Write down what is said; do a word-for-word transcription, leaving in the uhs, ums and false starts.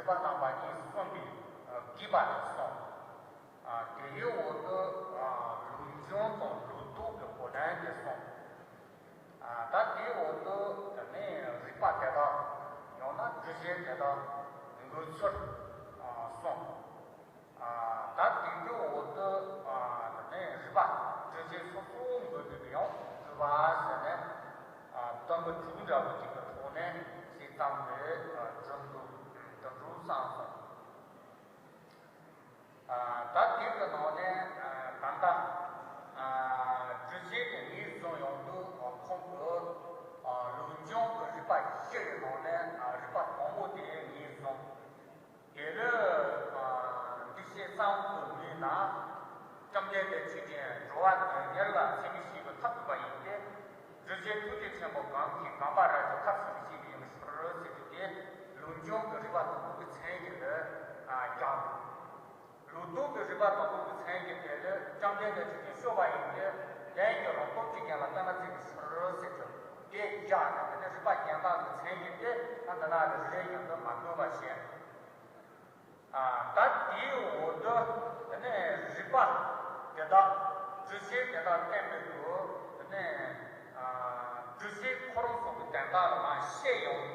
པ་དང་པ་གཉིས་གསུངས་པའི་དགོས་པ་དེ་གསུངས། དེའི་འོག་ཏུ་ལུགས་འབྱུང་དང་ལུགས་ལྡོག་གི་གོ་དོན་དེ་གསུངས། ད་དེའི་འོག་ཏུ་དེ་ནས་རིགས་པ་དེ་དག་ཡང་ན་སྒྲུབ་བྱེད་དེ་དག་འགོད་ཚུལ་གསུངས། ད་དེ་གི་འོག་ཏུ་དེ་ནས་རིགས་པ་སྒྲུབ་བྱེད་སོ་སོ་འགོད་དགོས་པའི་ཡང་སྒྲུབ་པ་ཟེར་ནས་དོན་གྱི་དྲུག་འདྲ་བོ་ཅིག་གི་ཐོག་ནས་ཞིག་བརྩམས་ཏེ་སྒྲུབ་འདུག་དོན་གྲུབ་བསམ་སོང་། ད་དེ་གི་ནང་ནས་ད་ལྟ་སྒྲུབ་བྱེད་ཀྱི་ངོས་བཟུང་ཡོང་དུས་ཁོང་གི་ལུགས་འབྱུང་གི་རིགས་པ་བཞི་ཡི་ནང་ནས་རིགས་པ་དང་པོ་དེ་ངོས་བཟུང་། དེ་ལས་འདུས་བྱས་ཙམ་དུ་མིན་ན། བཅོམ་ལྡན་འདས་ཆོས་ཅན་འགྲོ་བ་དོན་གཉེར་ལ་ཚད་མས་དཔྱད་པའི་ཐབས་སྡུད་པ་ཡིན་ཏེ། སྒྲུབ་བྱེད་ཐུགས་རྗེ་ཆེན་པོ་གང་གིས་གོམས་པ་རབ་ཏུ་ཐབས་ཟིན་པའི་ཕྱིར་ཡིན་པའི་ཕྱིར་ཟེར་རྒྱུ་དེ་ལུགས་འབྱུང་གི་རིགས་པ་དང་པོ་གི་མཚན་ཉིད་ལ་སྦྱར་འདུག་ལུགས་ལྡོག་གི་རིགས་པ་དང་པོ་གི་མཚན་ཉིད་དེ་ལ་བཅོམ་ལྡན་འདས་ཆོས་ཅན་སྤྱོད་པ་ཡིན་ཏེ། ལན་གྱི་རང་སྟོབས་ཀྱིས་གཞན་ལ་བརྟེན་པར་བྱེད་པའི་ཕྱིར་ཟེར་རྒྱུ་དེ་སྦྱར་ནས། དེ་ནས་རིགས་པ་གཞན་དག་གི་མཚན་ཉིད་དེ་ད་འདི་ན་རེ་རེ་བཞིན་དུ་མ་འགོད་པ་བྱས། ད་དེའི་འོག་ཏུ་དེ་ནས་རིགས་པ་དེ་དག་སྒྲུབ་བྱེད་དེ་དག་བསྟན་པའི་དུས་དེ་ནས་སྒྲུབ་བྱེད་ཁོ་རང་ཚོ་གི་དོན་དག་ལ་མ་བཤད་ཡོང་